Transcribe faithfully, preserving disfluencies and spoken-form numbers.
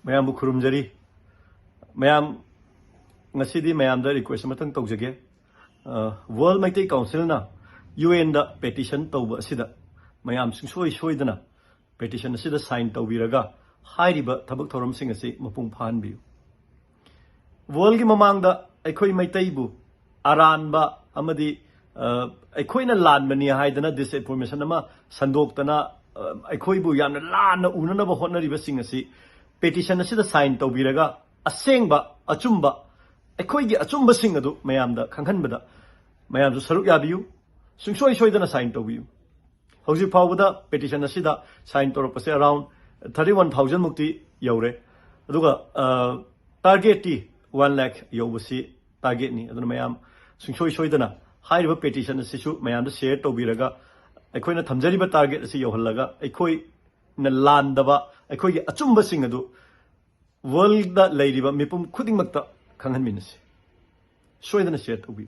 ꯃꯌꯥꯝꯕꯨ ꯈꯨꯔꯨꯝꯖꯔꯤ꯫ ꯃꯌꯥꯝ, ꯉꯁꯤꯗꯤ ꯃꯌꯥꯝꯗ request ꯑꯃꯇꯪ ꯇꯧꯖꯒꯦ꯫ World Meitei Council ꯅ UN ꯗ petition ꯇꯧꯕ ꯑꯁꯤꯗ ꯃꯌꯥꯝ ꯁꯨꯡꯁꯣꯏ ꯁꯣꯏꯗꯅ petition ꯑꯁꯤꯗ sign ꯇꯧꯕꯤꯔꯒ ꯍꯥꯏꯔꯤꯕ ꯊꯕꯛ ꯊꯧꯔꯝꯁꯤꯡ ꯑꯁꯤ ꯃꯄꯨꯡ ꯐꯥꯍꯟꯕꯤꯌꯨ꯫ World ꯒꯤ ꯃꯃꯥꯡꯗ ꯑꯩꯈꯣꯏ ꯃꯩꯇꯩꯕꯨ ꯑꯔꯥꯟꯕ ꯑꯃꯗꯤ, ꯑ, ꯑꯩꯈꯣꯏꯅ ꯂꯥꯟꯕꯅꯤ ꯍꯥꯏꯗꯅ disinformation ꯑꯃ ꯁꯟꯗꯣꯛꯇꯅ, ꯑ, ꯑꯩꯈꯣꯏꯕꯨ ꯌꯥꯝꯅ ꯂꯥꯟꯅ ꯎꯅꯅꯕ ꯍꯣꯠꯅꯔꯤꯕꯁꯤꯡ ꯑꯁꯤ petition ꯑꯁꯤꯗ sign ꯇꯧꯕꯤꯔꯒ ꯑꯁꯦꯡꯕ, ꯑꯆꯨꯝꯕ, ꯑꯩꯈꯣꯏꯒꯤ ꯑꯆꯨꯝꯕꯁꯤꯡ ꯑꯗꯨ ꯃꯌꯥꯝꯗ ꯈꯪꯍꯟꯕꯗ ꯃꯌꯥꯝꯁꯨ ꯁꯔꯨꯛ ꯌꯥꯕꯤꯌꯨ꯫ ꯁꯨꯡꯁꯣꯏ ꯁꯣꯏꯗꯅ sign ꯇꯧꯕꯤꯌꯨ꯫ ꯍꯧꯖꯤꯛ ꯐꯥꯎꯕꯗ petition ꯑꯁꯤꯗ sign ꯇꯧꯔꯛꯄꯁꯦ around thirty one thousand ꯃꯨꯛꯇꯤ ꯌꯧꯔꯦ꯫ ꯑꯗꯨꯒ, ꯑ, target T one lakh ꯌꯧꯕꯁꯤ target ꯅꯤ꯫ ꯑꯗꯨꯅ ꯃꯌꯥꯝ ꯁꯨꯡꯁꯣꯏ ꯁꯣꯏꯗꯅ ꯍꯥꯏꯔꯤꯕ petition ꯑꯁꯤꯁꯨ ꯃꯌꯥꯝꯗ share ꯇꯧꯕꯤꯔꯒ ꯑꯩꯈꯣꯏꯅ ꯊꯝꯖꯔꯤꯕ target ꯑꯁꯤ ꯌꯧꯍꯜꯂꯒ ꯑꯩꯈꯣꯏꯅ ꯂꯥꯟꯗꯕ, ꯑꯩꯈꯣꯏꯒꯤ ꯑꯆꯨꯝꯕꯁꯤꯡ ꯑꯗꯨ world ꯗ ꯂꯩꯔꯤꯕ ꯃꯤꯄꯨꯝ ꯈꯨꯗꯤꯡꯃꯛꯇ ꯈꯪꯍꯟꯃꯤꯟꯅꯁꯤ꯫ ꯁꯣꯏꯗꯅ share ꯇꯧꯕꯤꯌꯨ꯫